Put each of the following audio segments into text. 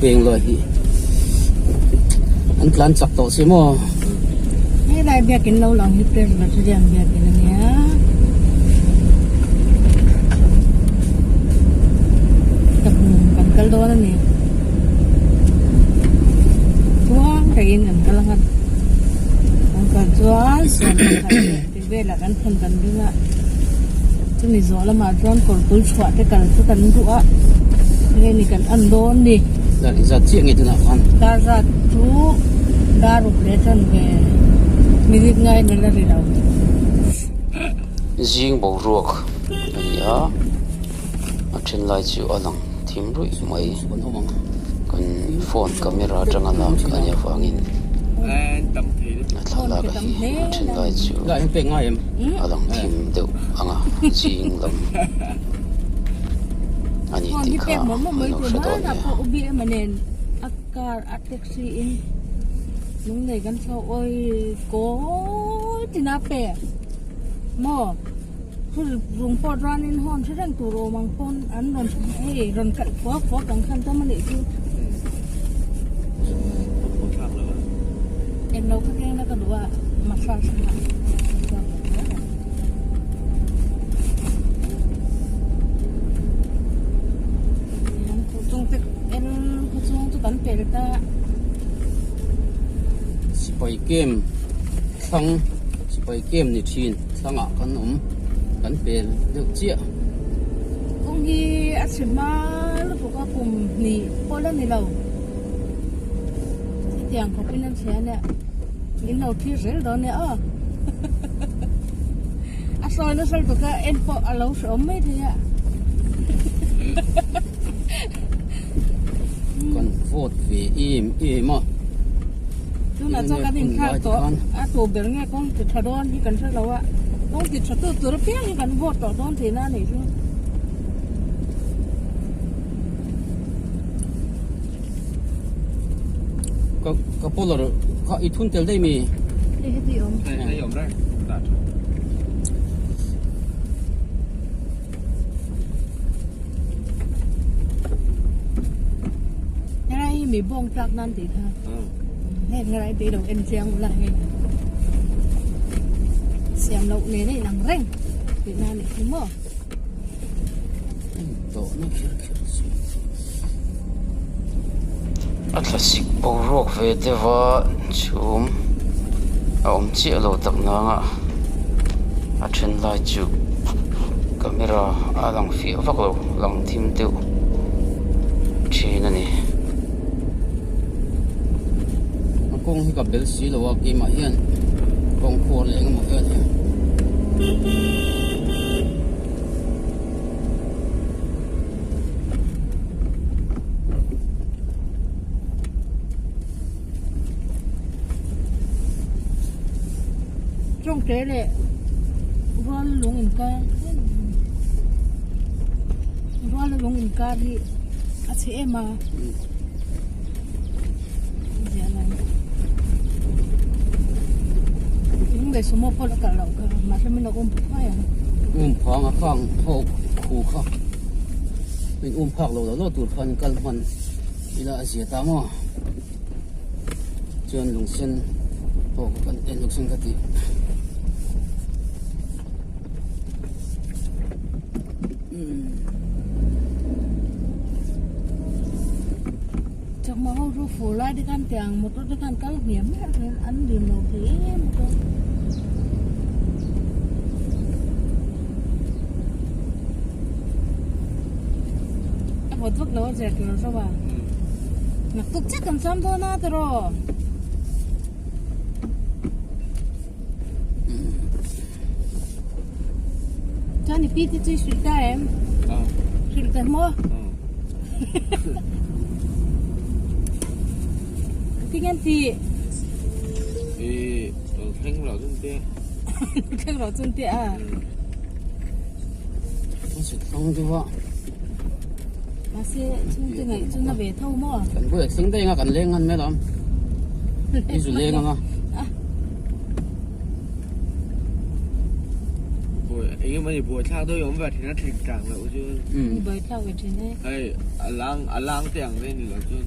peng lai hi an tlan chak tawh si maw. Helai biakin lo lang hi Presbyterian biakin a nia. Ka hmu kan kal dawn a ni. Chuan takin kan kal ang a kan kal chuan sawm pakhat leh tih velah kan thawn kan ring a chumi zawh lamah chuan kawr pul chhuah te kal chu kan duh a nge ni kan en dawn ni. Dar zat chiah nge tunah khan. Dar zat chu dar ruk leh tan ve minute ngai na la ri lo. Zing boruak a ni a. A then lai chu a lang thim ruih mai kan phone camera atanga lak a nih avangin a thlalak a hi a then lai chu a lang thim deuh ang a zing lam a ni tih kha an lo hre dawn nia. Rung pawh chuanin hawn hre reng tur awm ang pawn an rawn hei rawn kalh fuak fuak ang khan tam a nih chu. Englo kha keng la ka duh a massage kha. Chung te en chung chu kan pel ta. Sipai kem thlang sipai kem ni thin. Thlangah kan awm kan pel deuh chiah. Kawng hi a chhe hma lutuk a kum hnih pawh la ni lo. Hetiang khawpin an chhe a nia. In lo thlir zel dawn nia aw. A sawi nasa lutuk a en pawh a lo hrehawm mai thei a. Kan vote ve em em a. Tunah chuan kan inkhak tawh a tu ber nge kawng ti tha dawn hi kan hre lo a, kawng ti tha tu tur apiang hi kan vote tawh dawn tihna a nih chu. Ka ka polar kha i thun tel daih mi? Hei heti awm. Hei awm reng dah tha. Helai hi mi bawng tlak nan tih kha heng helai te lo en chiang ula hei siam loh nen a inang reng tih na nih hi maw. A thlasik boruak ve deuh a chhum a awm chiah lo tak nang a a then lai chu camera a lang fiah vak lo lang thim deuh thin a ni. A kawng hi ka bel si lo a keimah hian kawng khuar leh engemaw vel hi. Tawngte leh rual lung inkar rual lung inkar hi a chhe em a lung leh sumo pawh la kalh loh kha mahse min lo um thuai ang. Um phang a khang ho khu kha min um phak lo lo tur khan kal hman ila a zia ta maw chuan lungsen pawh kan en lungsen ka tih. Chakma ho chu fur lai te khan tiang motor te khan kal hmiah hmiah zel an dim lo thei em em bawk a. A vawt vak lo a zir tur zo a. Naktuk chiah kan cham dawn a tiraw. Chuan i pi te chu i hrilh ta em? Hrilh ta maw? Tinge an ti? I lo thleng loh chun te. Thleng loh chun te a. Thleng deuh a. Mahse chhungte ngaih chu na ve tho maw? Kan bulah thleng daih anga kan leng ngan mai alawm. I zu leng anga. Buai. Eng emaw ni buaithlak deuh i awm ve thin a thleng tlang loh chu. Buaithlak ve thin e. Hei a lang a lang te ang ve ni loh chuan.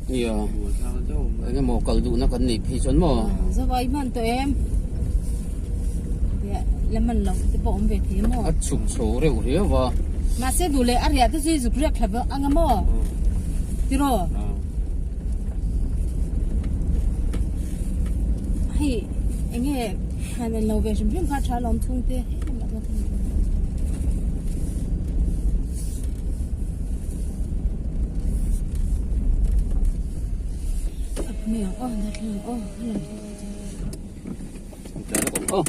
Nia. Buaithlak deuh awm ve. Eng emaw kal duhna kan neih phei chuan maw. Zawai hman tawh em? La man loh te pawh awm ve thei maw? A chhuk chho reuh riau a. Mahse duh leh a riah te chu i zuk riak thla ang a maw? Tiraw? Hei eng nge han en lo ve hrim hrim kha tha lawm chhung te Hei aw darthlalang aw a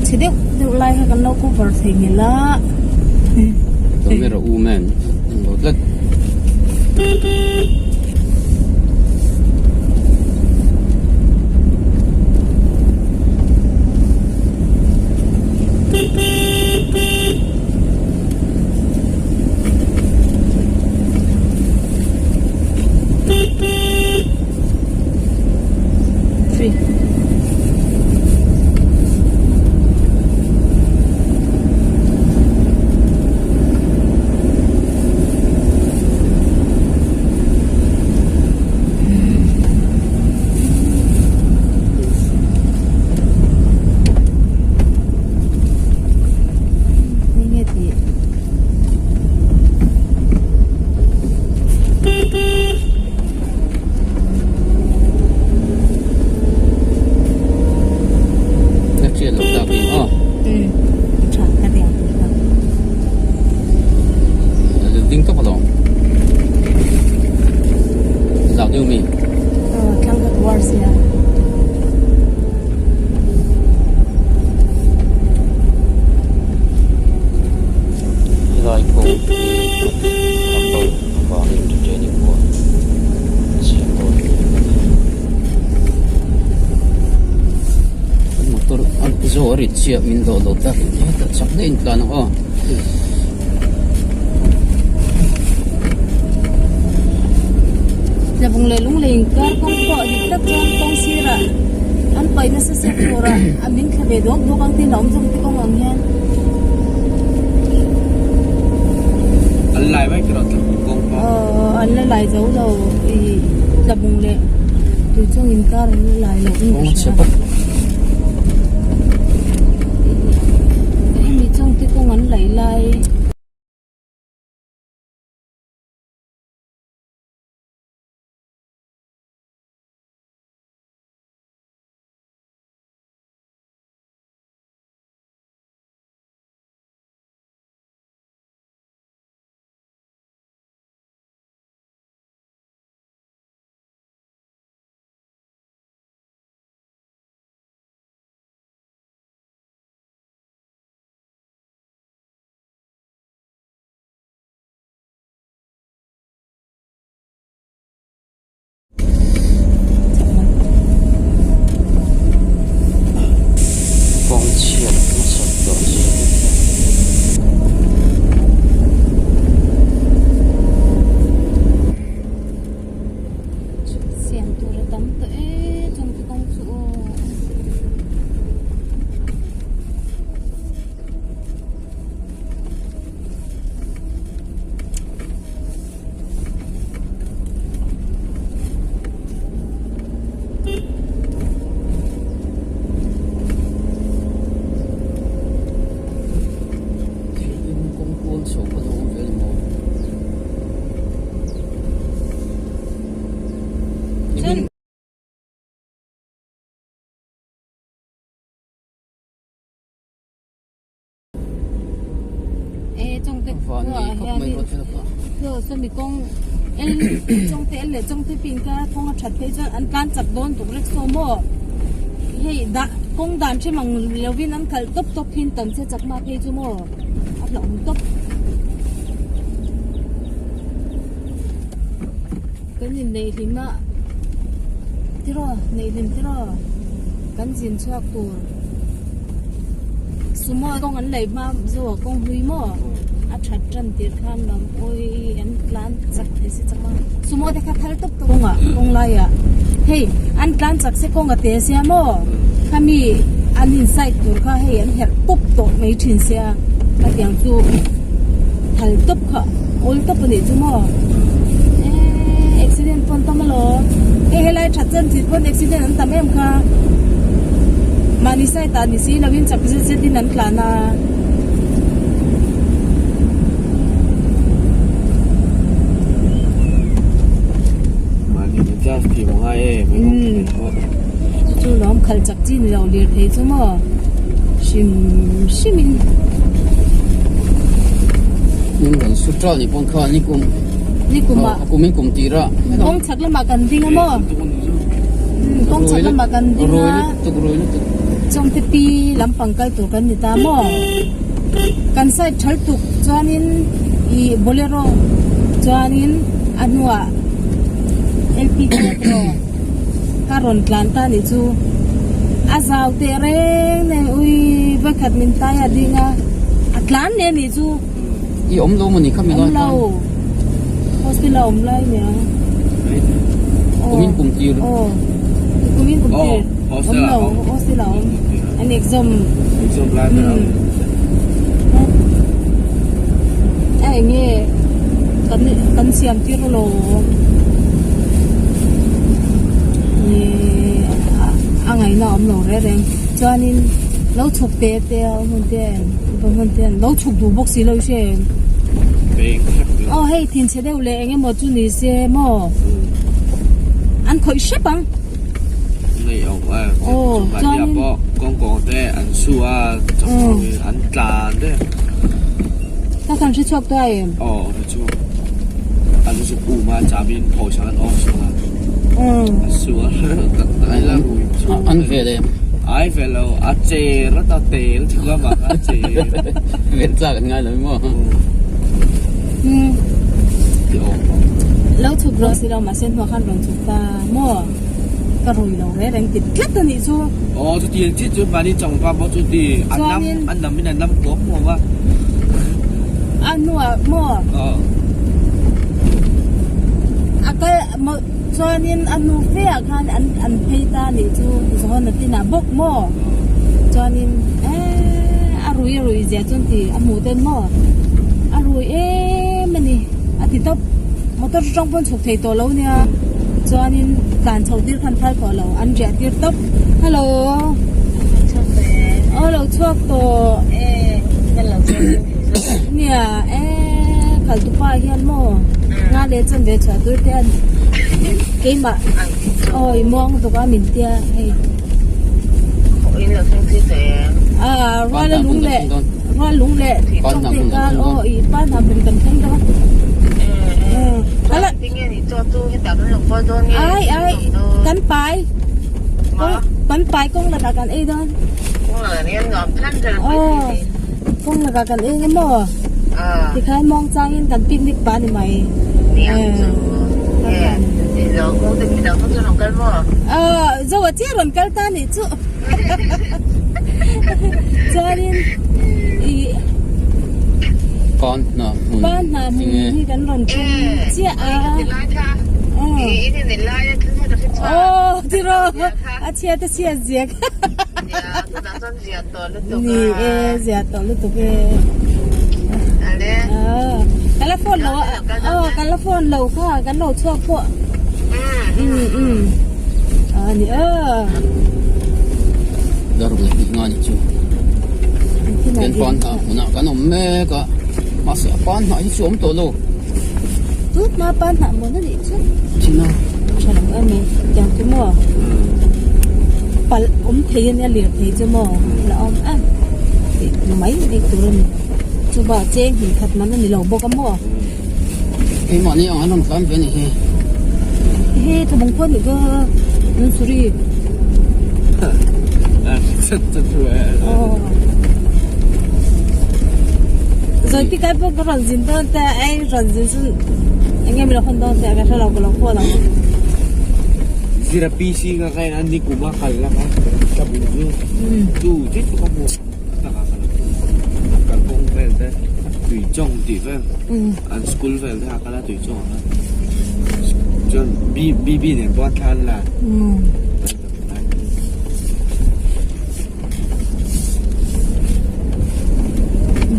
Chhe deuh deuh lai kha kan lo cover thei ngel a. Camera u men lo tlat. Ding tawp alawm. Zau deuh mi. Thlang ka tuar sia. Helai kawng hi a bo avangin retaining wall a siam dawn a ni. Kan motor a zo a rit chiah min dawh lo tak in hetah chak daih in tlan ang aw. Tlabung leh lunglei inkar kawng pawh dik tak chuan kawng sirah an paih nasa sek turah a min thla ve dawk dawk ang tin a awm zawk te kawng ang hian. An lai mai tur a tlabung kawng pawh. Aw an la lai zo lo ih tlabung leh tuichawng inkar an la lai loh in ka hria. Hemi chungte kawng an laih lai. Kawng chhiat hmasat tawh zia hi. Siam tur a tam tawh e chung te kawng chu aw. Thil kawng kual chho pawh a awm ve a ni maw. Van nei khawp mai ruat vel pawh. Sawmi kawng el chawngte el leh chawngte pin ka kawng a that phei chuan an tlan chak dawn tuk rek saw maw hei dah kawng dan hrem ang lovin an khalh tawp tawp hin tam che chak mah phei chu maw a hlauhawm tawp. Kan inneih hlim a tiraw neih hlim tiraw kan zin chhuak tur. Sumo kawng an lei hma zawh kawng hlui maw a that tan tir khan lam awi an tlan chak thei si chak a sumo te kha thal tawp tawp kawngah kawng laiah hei an tlan chak se kawng a te sia maw khami an in side tur kha hei an herh pawp tawh mai thin sia khatiang chu thal tawp kha awl tawp a nih chu maw eee accident pawh an tam alawm hei helai that chan chit pawn accident an tam em kha mahni side ah ni si lo in chak zet zet in an tlan a. Mahni in adjust thei maw ngai e mai bawk thei pawh. Chu lawm khalh chak chi ni lo lir thei chu maw hrim hrim in. Ning rawn su ṭal ni pawn kha ni kum ni kum ah kum in kum tir a kawng chhak lamah kan ding a maw kawng chhak lamah kan ding a tuk rui lutuk chawngte pi lampang kal tur kan ni ta maw kan side thal tuk chuanin ih bolero chuanin a hnuah lpg tiraw ka rawn tlan ta nih chu a zau teh reng nen ui vawikhat min tai a ding a a tlan leh nih chu. I awm lo maw ni kha mi lai khan? Awm lo hostel a awm lai nia. Kum in kum tir. Aw kum in kum tir. Awm lo hostel a awm an exam. Exam lai ber ang. A enge kan kan siam tir lo ih a ngaihna awm lo reng reng chuanin lo chhuk te te a hmun te hmun te lo chhuk duh bawk si lo i hria em aw hei thinchhe deuh leh eng emaw chu ni se maw an khawih hrep ang. Nei awm a mahni ah pawh kawng kawng te an su a chawhmeh in an tlan te ka kan hre chhuak tawh em aw hre chhuak an zuk um a chahbi in phaw chang an off chang a a su a ai la rui an vel em ai vel lo a che rat a te lutuk a mah kha a che vel chak an ngai lo maw lo chhuk rawh si lo mahse hnuah khan rawn chhuk ta maw ka rui lo reng reng ti tlat a nih chu. Aw chuti ang chiah chuan mahni changpa pawh chu ti a nam a nam in a nam kuam kuam a. A hnuah maw? Aw. A kal maw chuanin a hnu fe ah khan an an phei ta a nih chu Johana tinah bawk maw? Chuanin eee a rui a rui zia chuan ti a hmuh ten maw? A rui em a ni a ti tawp. Motor chu tawng pawn chhuk thei tawh lo nia chuanin tlan chho tir khan phal tawh lo an riah tir tawp hello aw lo chhuak tawh nia e khal tu pa hian maw nga leh chuan ve chhuah tur te an keimah aw i muang tuk a min tia hei a rual a lung leh Rual lung leh tawng te kal aw i pa hna pum kan thleng dawn. Kala ai ai kan pai kan pai kawng lakah kan ei dawn. Aw kawng lakah kan ei nge maw tikhan muang changin kan picnic pah a ni mai. Aw Zoa chiah rawn kal ta nih chu. Chuanin ih Pan hna hmun Pan hna hmun hi kan rawn thleng chiah a. Aw tiraw a chhiat a chhiat zia kha. Ni e zia tawh lutuk e. Ka la phone lo aw ka la phone lo kha kan lo chhuak pawh. Um um a ni aw. Dar ruk hnih nga ni chu. Kan pan hna hmunah kan awm mek a mahse a pan hnah hi chu awm tawh lo. Tut hma pan hnah mawn a nih chu. Thina. Tha lo em mai tiang chu maw. Palh awm thei a nia lir thei chu maw la awm em tih mai mai tur a ni. Chuba cheng hnih khat man a ni lo bawk a maw. Keimahni ang an rawn tlan ve a ni hi. He thawmawng pawh a nih ka Mansuri. Zawi pi kai pawh ka rawn zin dawn te a rawn zin chu eng nge min lo hawn dawn tih ka hre lo ka lo phone ang. Zira PC ka kain an ni kuma kal la ka ka bu chu tu chi chu ka hmu taka ka lo. te Tuichawng tih vel an school vel te a kal a Tuichawng ah khan chuan BB nen pawh an thla an la.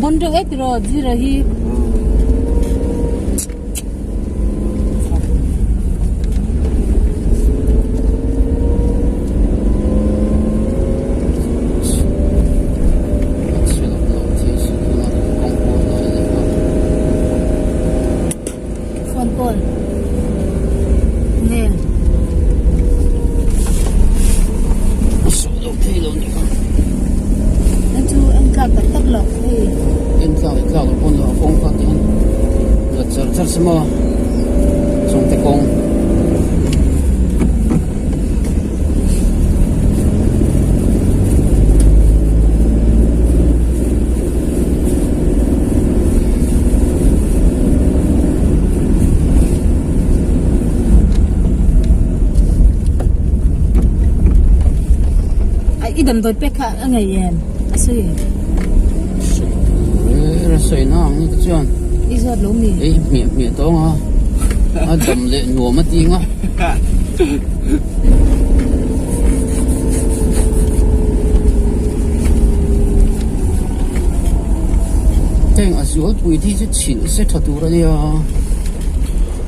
Bon deuh e tiraw Zira hi. Phone call nge. An chu an tlak tak tak lo hei. En tlak leh tlak loh pawn a kawng kha ti hian la char char se maw chawngte kawng. I damdawi pek kha a ngei em a sawi em? A sawi na ang ni te chuan. I zawt lo mi? Ei hmiah hmiah tawng a a dam leh nuam a ti nga. Heng a zualpui te hi chu chhilh se tha tur a nia.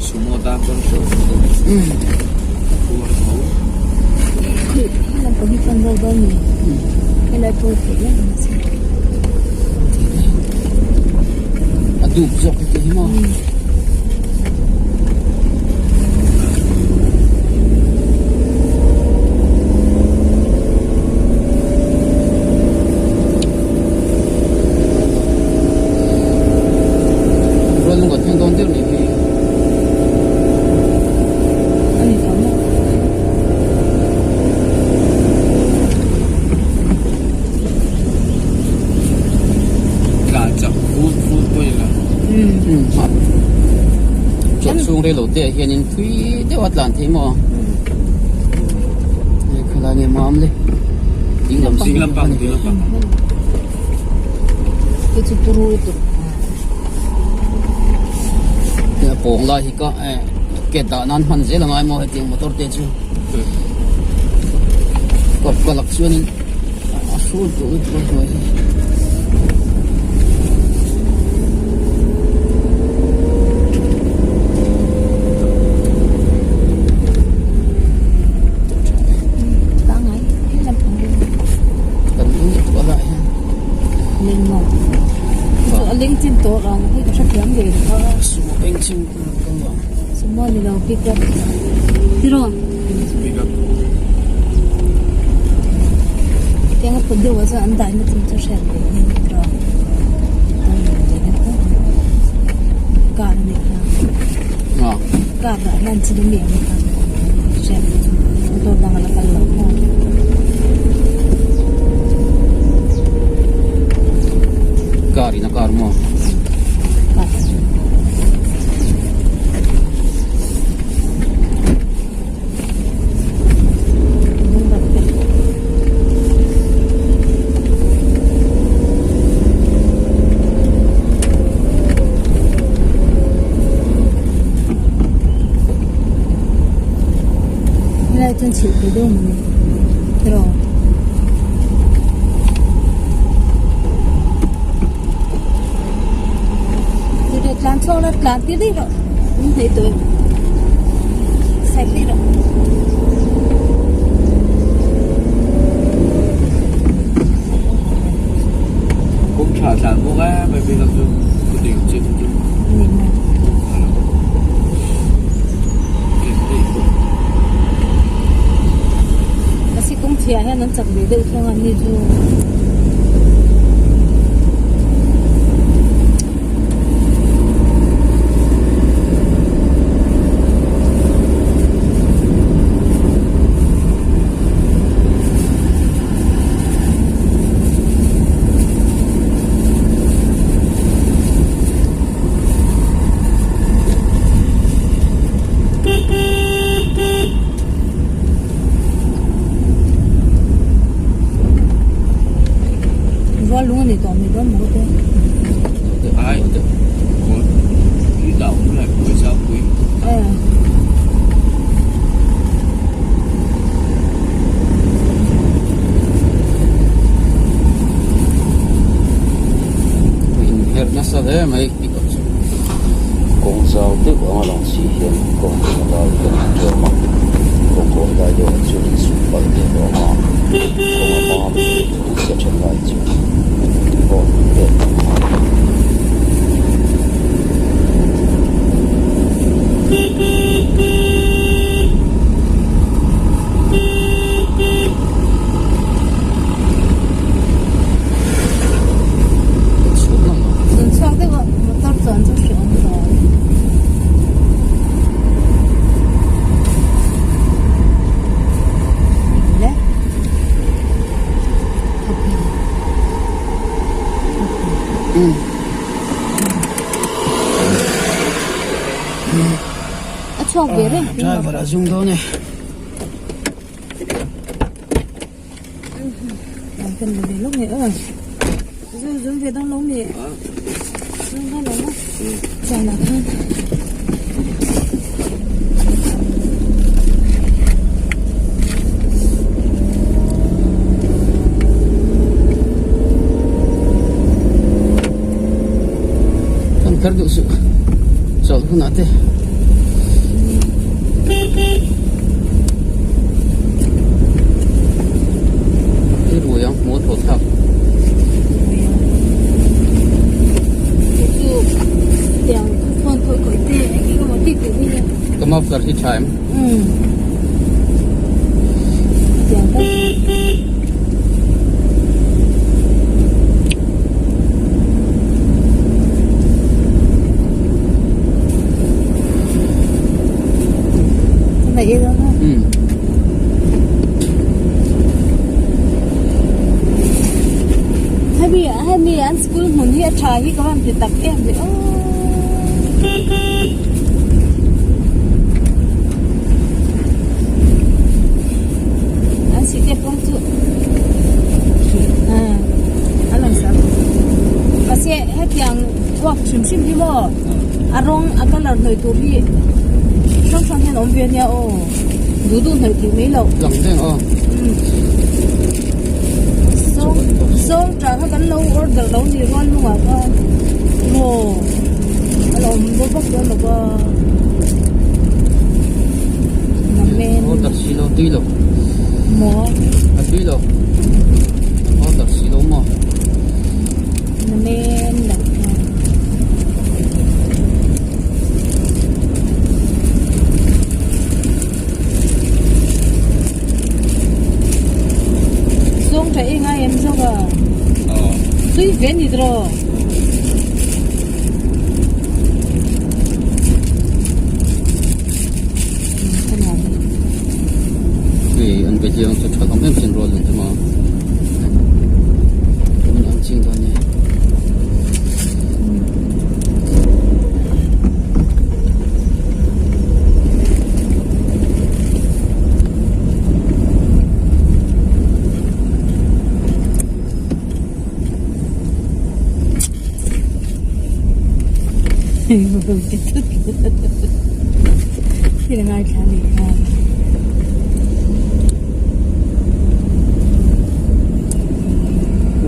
Sumo tan pawn hriat tur tho. A dup zawk hi tih hi maw. Rual lung kan thleng dawn deuh nih hi. Tlan chak vut vut pawh in la. Chawlh chhung rei lo te ah hianin thui deuh a tlan thei maw? Hei khawlai nge mam le ding lam Ding lam pang ding lam pang. Hei chu turu lutuk. A pawng lai hi ka ke dah nan hman zel a ngai maw hetiang motor te chu. Kawp ka lak chuanin a hrul tawh lutuk a hnuai hi. Kan eng lutuk a lah hian. Ling maw? Chu a ling chin tawh ang hi ka hrethiam ve lo a. Sumo eng chin ka luah. Sumo ni lo pick up. Tiraw? Pick up. Tiang a put deuh ah chuan an dahna chu chu hriat ve a ni tiraw? Car a nih kha. Car dah hian chin a mi ang kha hriat ve chu motor dang a la kal lo maw. Car in a car maw? Car. Helai chuan chhilh thei deuh mai tiraw. Tlan chhuak la tlan tir daih rawh min hnaih tawh em side daih rawh. Kawng tha tlan bawk e mai phei lam chu ka ding chin chu. Asi kawng chhiah hian an chak ve deuh thung a ni chu. Rual lung a ni tawh mai dawn maw te. hle mai pick up chu kawng zau deuh anga lang si hian kawng a lai hian a tlawm a kawng kawi lai deuh ah chuan insuk palh ve a awm a kawng a mam nasa then lai chu board vel a awm a. Zun chhuak deuh a motor chuan chu hre awm lo. Le. A chhuak ve reng. Driver a zung dawn e. Kan kar duh suh chawlh hunah te. I rui ang hmuh a thaw thlak. Ka muffler hi tha em? Hemi hemi an school hmun hi a tha hi ka van ti tak em ve aw. An site pawng chu a lang sa mahse hetiang uak hrim hrim hi maw a rawng a colour hnawih tur hi hrang hrang hian a awm ve ania aw duh duh hnawih theih mai loh lang reng aw sawng sawng tah kha kan lo order lo ni rual lungah khan maw a la awm bawk bawk dawn lo va namen order si lo tui lo maw a tui lo order si lo maw Namen lo Zawng tha eng ai em zawk a tui ve ni tawh Hei an be chiang chu tha hlawm em sin rual ang chu maw min ang ching dawn nia.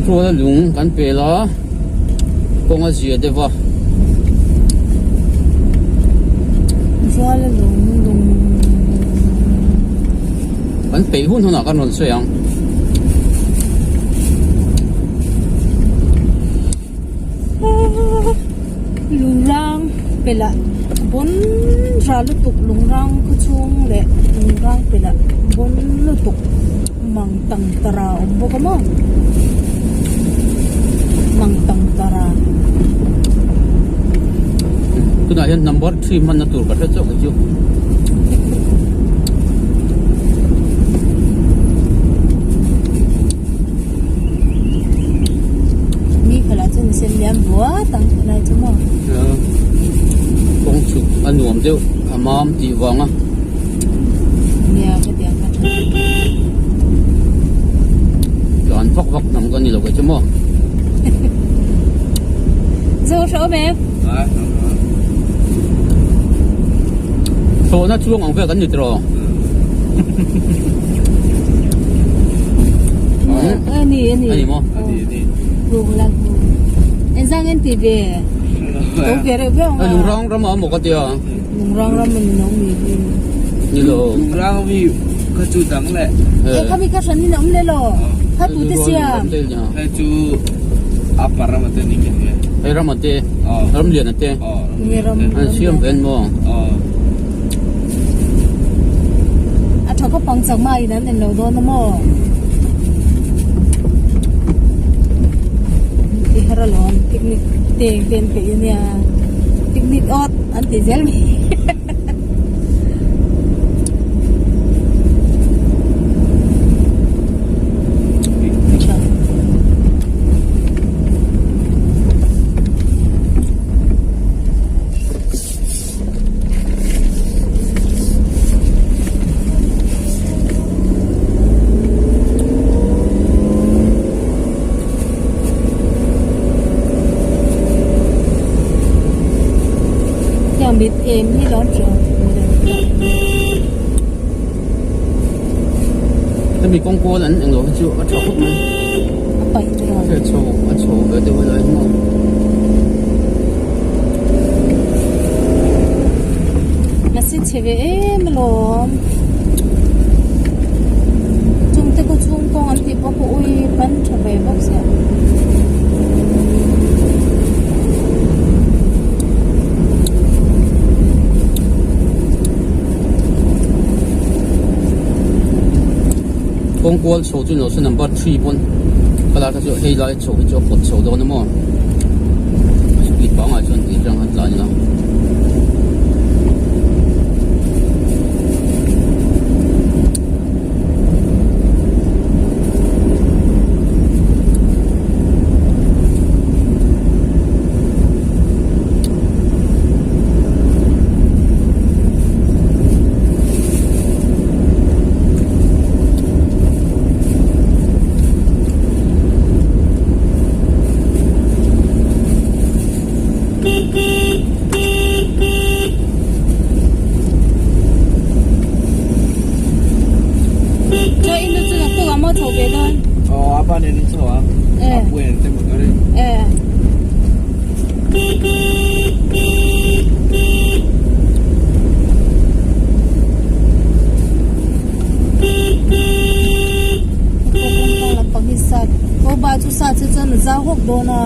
Ruala lung kan pel a kawng a zia deuh a. Ruala lung lung. Kan peih hun hunah kan rawn sawi ang. Lungrang pelah bawn ra lutuk lungrang khaw chhung leh lungrang pelah bawn lutuk mang tang tara a awm bawk a maw mang tang tara. Tunah hian number three hmanna tur ka hre chauh kei chu. Mi khala chuan a sen liam buat ang helai chu maw. Kawng chhuk a nuam deuh a mam tih vang a. Nia ka tiang kha tha. Tlan vak vak hnam ka ni lo kei chu maw. Zo hre awm em? Thlawhna chuang ang vel kan ni tiraw? Ani ani. Ani maw? Hu la hu. Enzang en ti ve. To ve reuh viau ang a. Lungrang ram a maw ka tia. Lungrang ram a ni lo mi hi. Ni lo. Lungrang mi kha chu dang leh. E kha mi kha hran in a awm leh lo. Kha tu te siam. Hei chu upper ram ate ni ke. Hei ram ate. Ram lian ate. An siam ven maw. A tha khawp ang chakma in an en lo dawn a maw. Ti her alawm picnic teng te an peih ania picnic awt an ti zel mai. Tiang mit em hi lo chu. Hemi kawng kual an englo hi chu a tha khawp mai. A paih tawh. A chho a chho ve deuh a lai maw. Mahse chhe ve em alawm. Chungte khu chhung kawng an tih pawh khu ui ban tha ve bawk sia. Kawng kual chho chu ni lo se number three pawn khalai kha chu hei lai chho hi chu a pawt chho dawn a maw speed pangngai chuan tih atang khan tlan ila. Cho inu chu nak tuk ah maw chho ve dawn? Aw apa nen in chho a. Apu en te motor in. Eh. Ba chu sa chu chuan a zau hawk dawn a.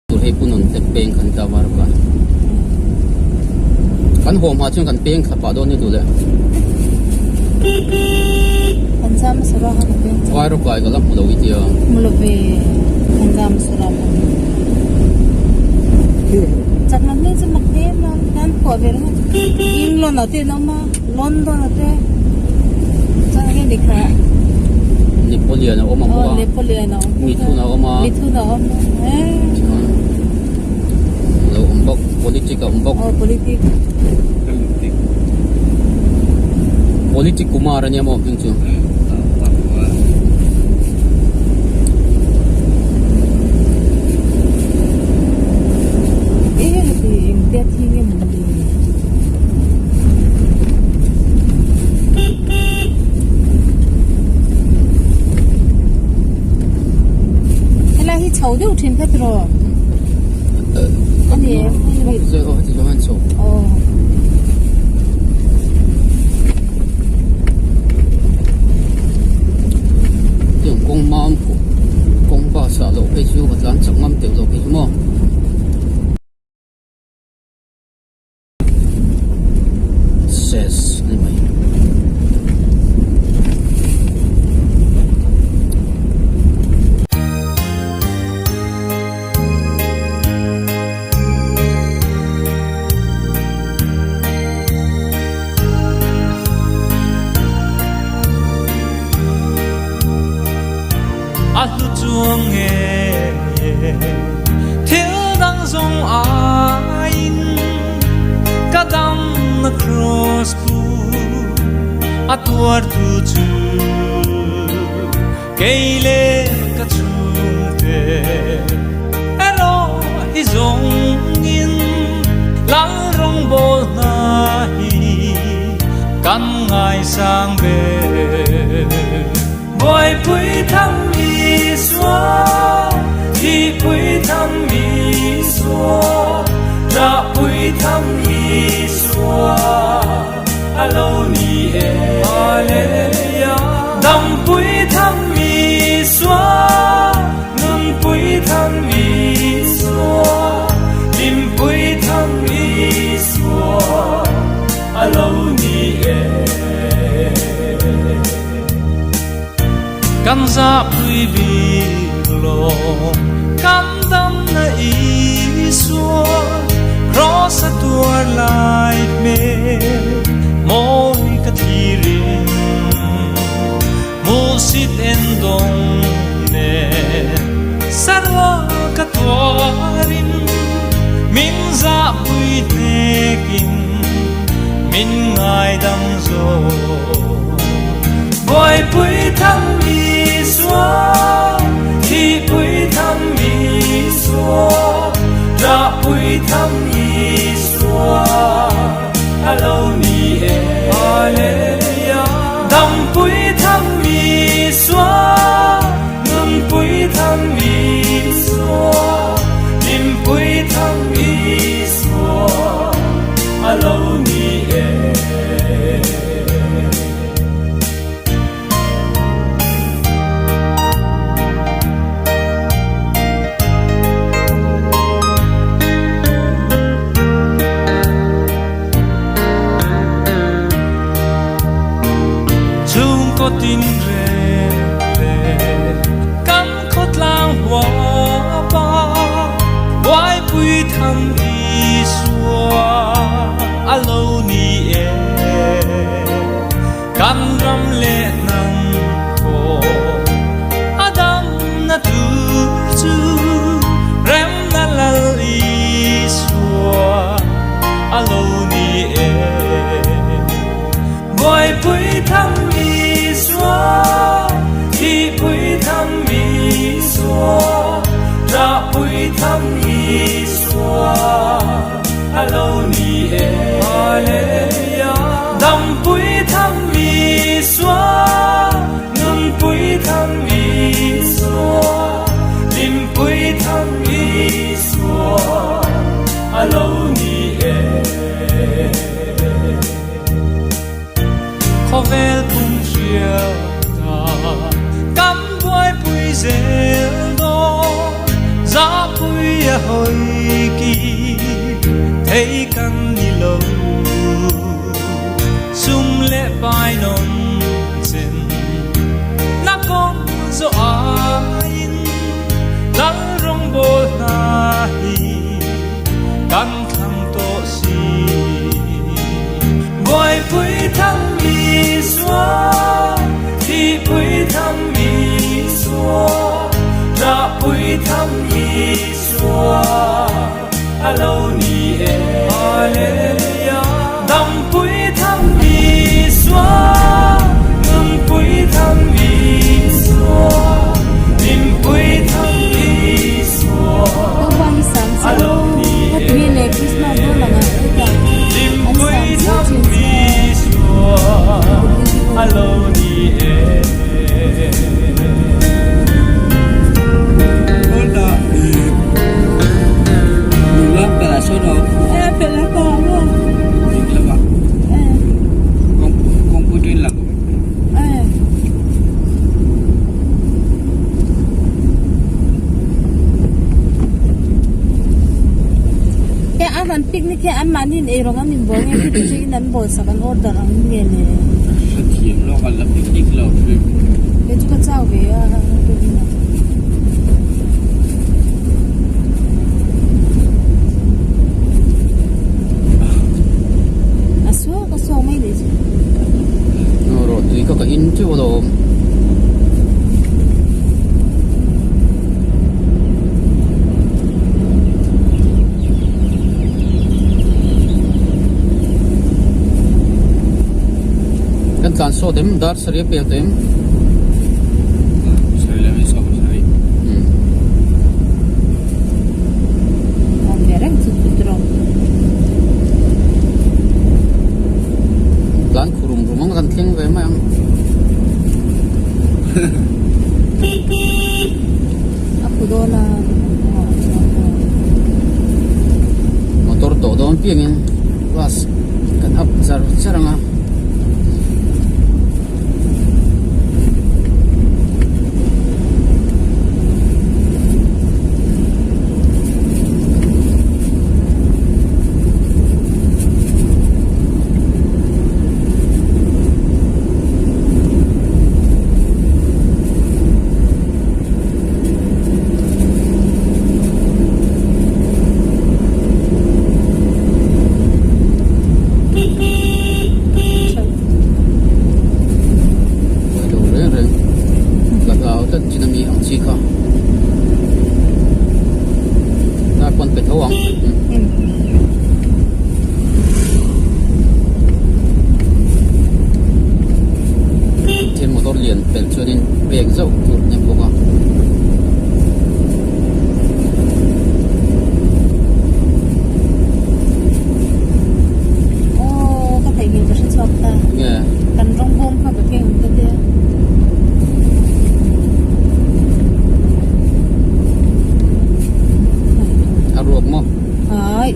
Tur hei pu nun te peng kan ta var ka. Kan haw hma chuan kan peng thla pah dawn ni duh le. Kan zam sura kha ka peng Vai rawk kai ka la hmu lo i tia. Hmu lo ve kan zam sura pawh. Chak lam hming chu mak em a kan phuah ve ringawt. England ah te an awm a London ah te chuan enge ni kha. Napoleon a awm a bawk a. Aw Napoleon a awm. Mithun a awm a. Mithun a awm a. Lo awm bawk politic a awm bawk. Aw politic. Politic. Politic Kumar a nia maw hming chu. Eng eng ti eng te thi nge maw ni. Helai hi chho deuh thin kha tiraw? Ani em? Aw. Tiang kawng mam kawng bus ah loh phei chu ka tlan chak ngam teuh loh phei chu maw. Ses ani mai. A hlu chuang nge thil dang zawng aiin ka dam na cross pu a tuar tu chu kei le ka chhungte erawh hi zawngin lal rawngbawl hna hi kan ngaisang ber. Buaipui tham Isua, thihpui tham Isua, Rahpui tham Isua, a lo ni e. Hallelujah. Dampui tham Isua, nunpui tham Isua, Hlimpui tham Isua, a lo ni e. Kan zahpui bik lo, kan damna Isua, Kraws a tuar lai hmel, mawi ka thlirin, Hmuhsit en dawng nen, sarua ka tuarin, Min zahpui hnekin, min ngaidam zawk. Buaipui tham Isua, thihpui tham Isua, Rahpui tham Isua, a lo ni e. Hallelujah. Dampui tham Isua, nunpui tham Isua, Hlimpui tham Isua, a lo ni e. Chhungkaw tin reng leh kan khawtlang huapa buaipui tham Isua a lo ni e. Kan ram leh hnam pawh a damna tur chu remna lal Isua a lo ni e. Buaipui tham Isua, thihpui tham Isua, rahpui tham Isua a lo ni e. Hallelujah. Dampui tham Isua, nunpui tham Isua, hlimpui tham Isua a lo ni e. Khawvel pum hriata kan buaipui zel dawn, zahpui a hawi ki thei kan ni lo. Sum leh pai nawm chen na kawng zawh aiin lal rawngbâwl hna hi kan thlang tawh si. Buaipui tham Isua, thihpui tham Isua, Rahpui tham Isua, a lo ni e. Hallelujah. Dampui tham Isua, nunpui tham Isua, Hlimpui tham Isua, a lo ni e. Hlimpui tham Isua, a lo ni e. Picnic hi an mahni in eirawng an inbawl nge khi chu in an bawl sak an order ang nge le. Hrethiam lawk an la picnic lo hrim. Kei chu ka chau ve a tukin ah. A suak a suak mai nih chu. Rawh tui kha ka in teuh alawm. Kan tlan sawt em dar sarih a pel tawh em? Tlan khurum rum ang kan thleng ve mai ang. apiangin class kan up char char ang a. Lo reng reng ka hlau tlat chin ami ang chi kha dar pawn pe tho ang. Thil motor lian pelh chuanin pek zauh tur a ni bawk a. Aw ka theihnghilh ka hre chhuak ta. Nge? Kan rawng bawm kha ka keng ang ta tia. A ruak maw? Ai.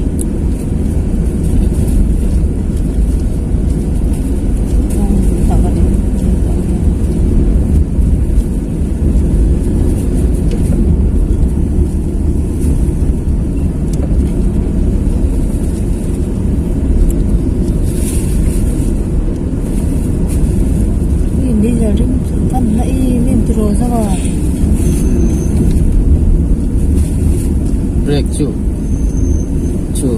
Brake chu chu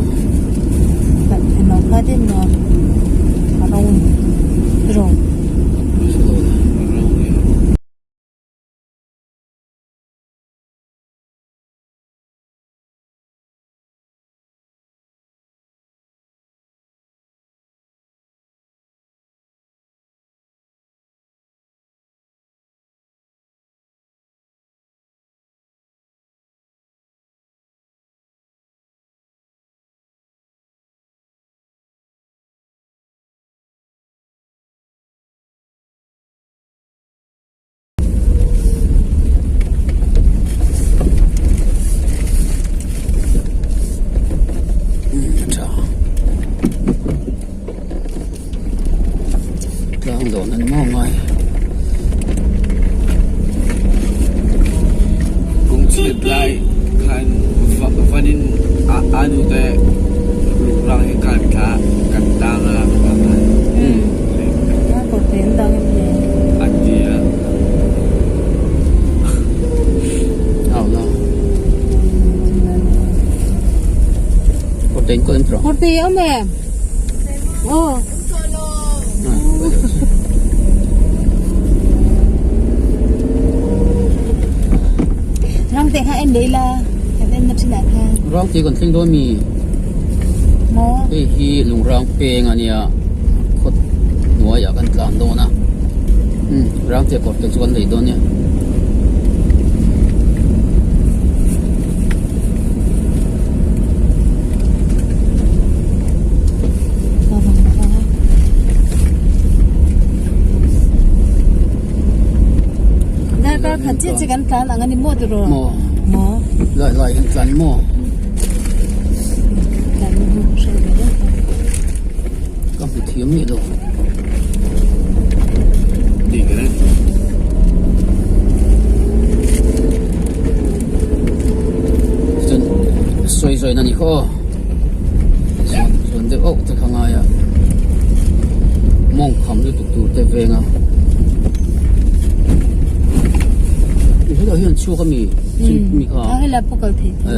Tlang dawn an maw ngai. Kung chhiat lai khan vanin a nu te rang hi kan thla kan tang a an ti a. Kawrte awm em? Aw. Rangte kha en leh ila kan en na thin ah khan. Rangte kan thleng dawn mi? Maw? Hei hi lungrang peng a nia khawt hnuaiah kan tlan dawn a umm rangte kawrte chu kan lei dawn nia. Darkar khat chiah chiah kan tlan ang a ni maw tiraw? Maw. Maw. Lai lai kan tlan maw? Tlan maw hre ve deuh ta. Ka hmu thiam miah lo. Dik e. Chuan sawi zawi na ni khaw aw. Chuan chuan deuh auh te kha ngai a. Mawng kham lutuk tur te veng a. Helai hian chhuak a mi? A helai pawh kal thei tho.